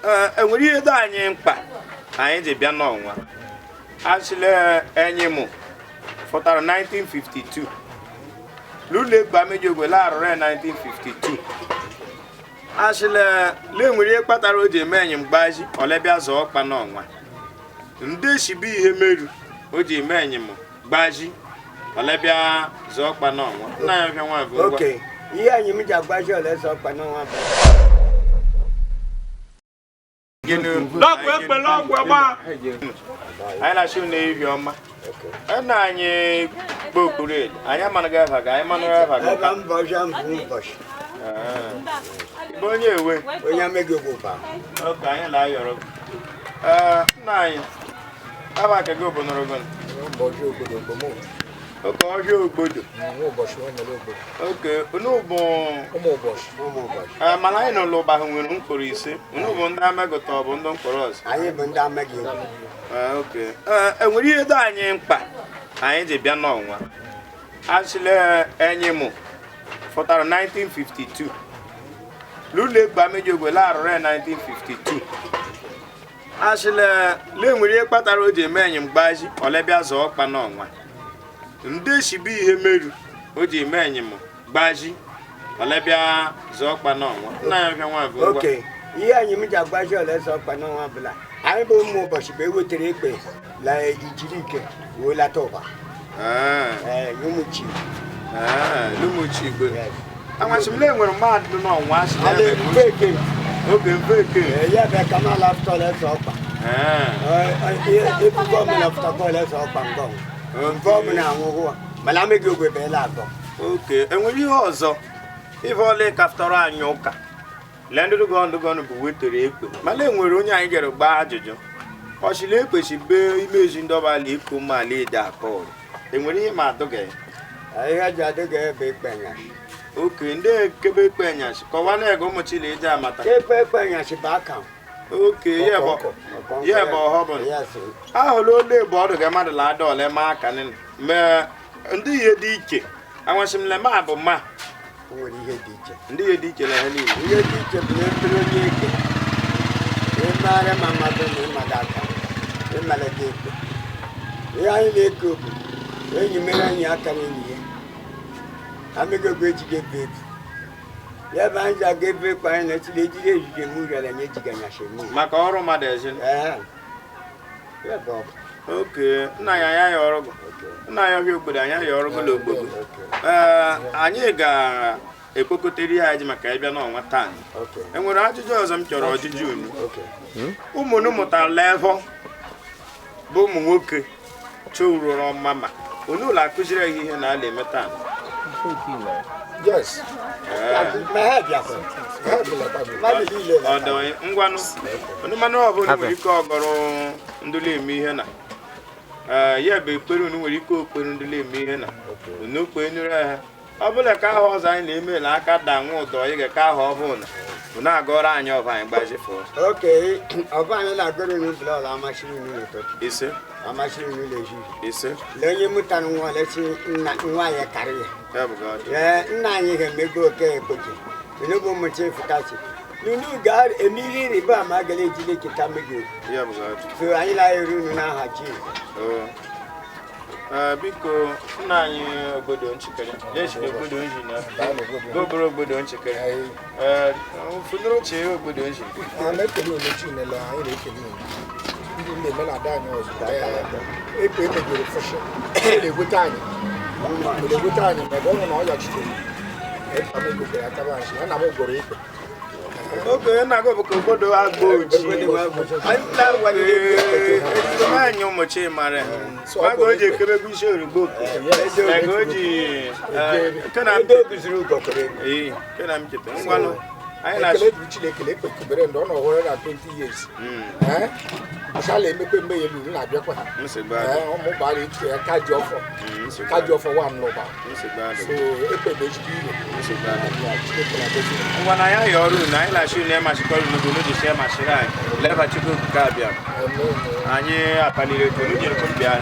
Ee, enwere ihe dị anyị mkpa anyị ji bịa n'ọnwa asịla enyi mụ fụtara 1952 l'ụlọ egbe ameji ogwe la arụrụ ya 1952. Asịla le nwere ihe kpatara o ji eme enyi mgbaji olebịa zọọ ọkpa n'ọnwa ndị esibu ihe meru o ji eme enyi m gbaji olebịa zọọ ọkpa n'ọnwa. Nna ya bịa nwa bụ ngwa. Okay, ihe anyị m ji agbaji oleze ọkpa n'ọnwa bụ Lọgwụ ekpele ọgwụ agba. Anyị na-achị unu ehihie ọma. Nna anyị kpe okpuru elu anyị amanaghị ava gị, anyị manụrụ ava gị. Ebe mbọchị mbụ ụbọchị. Bụ onye ewe. Onye ameghị ogwụba. Oke anyị na-ayọrọ gị. Ee, nna anyị, ava ka gị obonoro gị. Ụbọchị obodo bụ oke ọhịa ogbodo. Ụbọchị nwanyere obodo. Oke unu bụ ụmụ ụbọchị. Ụmụ ụbọchị. Ee, mana anyị n'ụlọ ụba ahụ nwere mkpụrụ ise. Unu bụ ndị amegụta ọ bụ ndị mkpụrụ ọzọ? Anyị bụ ndị ameghị ogwu. Ee, oke. Ee, enwere ihe dị anyị mkpa anyị ji bịa n'ọnwa asịla enyi mụ fụtara 1952 l'ụlọ egbe ameji ogwe la arụrụ ya 1952. Asịla le nwere ihe kpatara o ji eme enyi mgbaji olebịa zọọ ọkpa n'ọnwa ndị esibu ihe meru o ji eme enyi m gbaji olebịa zọọ ọkpa n'ọnwa. Nna ya bịa nwa bụ ngwa. Okay, ihe anyị m ji agbaji oleze ọkpa n'ọnwa bụla anyị bụ ụmụ ụbọchị bụ ewetara ekpe la ijiri ike wee lata ụba. Ee, ụmụ chi. Lumuchi igwe. Amasị m na enwere mmadụ n'ọnwa asị na Ala ebe mfe eke. Oge mfe eke. Ee, ya bịa ka m ala fụta oleze ọkpa. Ebubo ọbụla fụtakwa oleze ọkpa ngọ. Mfe ọbụla anwụhụ mana ameghị ogwe bụ ele agọ. Oke enwere ihe ọzọ ife ọla ịkaftọrọ anyị ụka lee ndụdụgọ ndụgọnụ bụ wetere ekpe mana enwere onye anyị jere gbaa ajụjụ ọchịla ekpechi bee imezi ndị ọbala iko mala ede akọọlụ enwere ihe ma adụghị. Ihe ji adịghị ebe ekpe nyasị. Oke ndị ekebe ekpe nyasị kọwaa na ego ụmụ chile eji amata. Ekpe ekpe nyasị bụ aka. Oke ya bụ ya bụ ọhọ bụ ahụla olu ebe ọdụ ga mmadụ la ada ole ma aka nịnụ mee ndị ihe dị iche anwasị m lema bụ ma nwere ihe dị iche. Ndị ihe dị iche na ha niile. Ihe dị iche bụ na ebere onye eke ịmara ma mmadụ na ịmada aka ịmalite ekpe. Ihe anyị na-eke bụ enyi mere anyị aka na enyi ya ameghị ogwe ejighị ebe ebu ya ebe anyị ji aga ebe ekpe anyị na-etiri ejiri ejije eme uri ala anyị ejighị anyasị eme uri. Maka ọrụ mmadụ ezi. Ya bụ ọ bụ. Oke nna ya anya ya ọrụ gụ. Nna ya ọhịa obodo anya ya ọrụ gụ na ogbogbo. Ee, anyị ga-ekpokotere ya ji maka ịbịa n'ọnwa taa. Enwere ajụjụ ọzọ m chọrọ ọjụjụ unu. Ụmụnụ mụtara levọ bụ ụmụ nwoke chọrọ ọma ma unu ụlọ akụziri ha ihe na ala eme taa. Yes. Ọdọ ngwanụ unu manụ ọbụla nwere ike ọgọrọ ndụlụ eme ihe na ya bụ ekpere unu nwere ike okpere ndụlụ eme ihe na unu kpee nụrụ ha ọ bụla ka ahụ ọzọ anyị na-eme na aka da nwa ụdọ ịga ka ahụ ọhụụ na unu agọrọ anyị ọba anyị gbazifụ. Oke ọba anyị na-agọrọ unu bụla ọla amasịrị unu n'ụtụtụ. Ise. Amasịrị unu n'ehihie. Ise. Lee onye mụtara nwa lesi nwa ya karịa. Ya bụ God. Ee, nna anyị ga-emego oke ekpochi. Unu bụ ụmụ Chifụtachi. Unu ga-eme ihe ịrịba ama gara ejide keta mmegide. Ya bụ God. So anyị na-ayọrọ unu n'aha Jizọs. Biko nna anyị obodo nchikere lechiri obodo nji na goboro obodo nchikere funuru chi obodo nji. A na-ekele unu Chinele anyị na-ekele unu ndị na-eme na ada anyị ọzọ ekpe emegoro fọshọ na-egweta anyị na-egweta anyị ma ọ bụrụ na ọ yachitere ekpe emegoro akaba anyị ya na m gụrụ ikpe. Oge na-agụ bụ ka obodo agba oji. Anyị ụmụ Chimara. Maga o ji ekebegbu isi orugbo. Ego o ji ngwanụ. Ekele dịrị Chineke ekpe kubere ndụ ọ nọ ọhụrụ na 20 years. Bụsala emekwe mgbe elu na-abịakwa. Ụmụ gbara echi ya ka ji ọfọ. Ka ji ọfọ wa n'ụba. So ekpe bụ ezigbo iro. Chineke na-agọzi. Ngwa na ya ya ọrụ na anyị na-achị unu emachikọrọ unu bụ n'oji sie machiri anyị. Leba Chukwu okike abịa. Anyị akpaliri etu unu jiri bịa.